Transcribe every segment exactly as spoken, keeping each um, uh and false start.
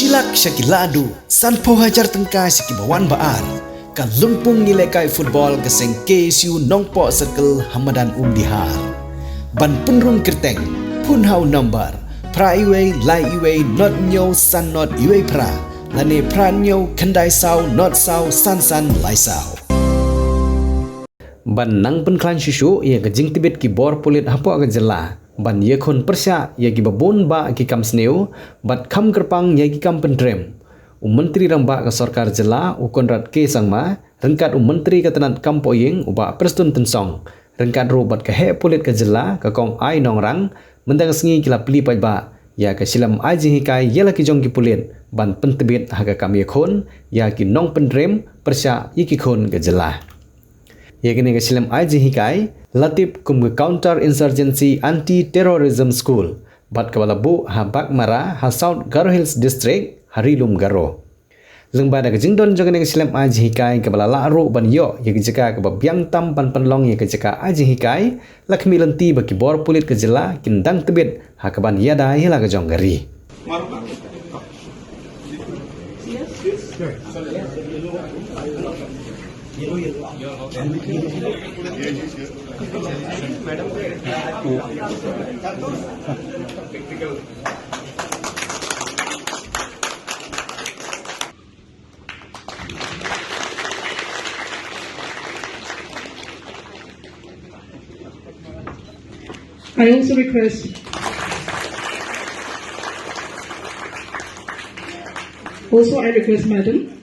Shi lak sha ki la duh, sanphew hajar tyngka sha ki ba wan ba ar. Ka lympung ïalehkai football ka seng K S U Nongpoh Circle ha madan Umdihar. Ban pynrung kyrteng, phone ha u number phra wei lai wei not hynñiew san not wei phra, lane phra hynñiew khyndai saw not saw san san lai saw. Ban nang pynkhlaiñ shuh shuh ïa ka jingtbit ki bor pulit hapoh ka jylla, ban ïakhun pyrshah ïa ki ba bun bah ki kam sniew bad kham kyrpang ïa ki kam pyntriem, u Myntri Rangbah ka Sorkar Jylla, u Conrad K Sangma, ryngkat u Myntri ka tnad kam poh ïing, u Bah Prestone Tynsong, ryngkat ruh bad ka heh pulit ka jylla, ka Kong I Nongrang, mynta ka sngi ki la plie paidbah ïa ka shlem ai jinghikai ïa la ki jong ki pulit ban pyntbit ha ka kam ïakhun ïa ki nongpyntriem pyrshah ïa ki khun ka jylla. Ïa kane ka shlem ai jinghikai la tip kum ka Counter Insurgency Anti Terrorism School, bad kaba la buh ha Baghmara, ha South Garo Hills District, ha Ri Lum Garo. Lyngba da ka jingdon jong kane ka shlem ai jinghikai kaba la lah ruh ban ïoh ïa ka jaka kaba biang tam ban pynlong ïa ka jaka ai jinghikai, la khmih lynti ba ki bor pulit ka jylla kin dang tbit ha kaban ïada ïa la ka jong ka ri. I also request, also I request, madam.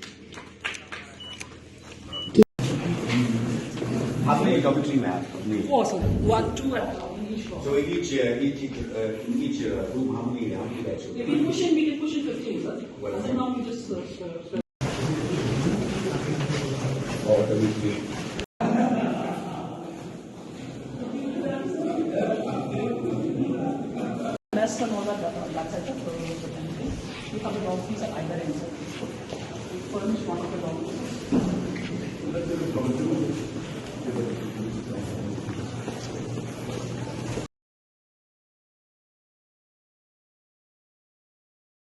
How many dormitory, ma'am? How many? Four, sir. One, two, and one each floor. So in each, uh, each, uh, in each, uh, room, how many, how many beds? If we push in, we can push in fifteen, sir. Well, as of now, we just, uh, uh, Mess and all that, that, that side of the, the country. We have the dolphins at either end. Furnish one of the dolphins.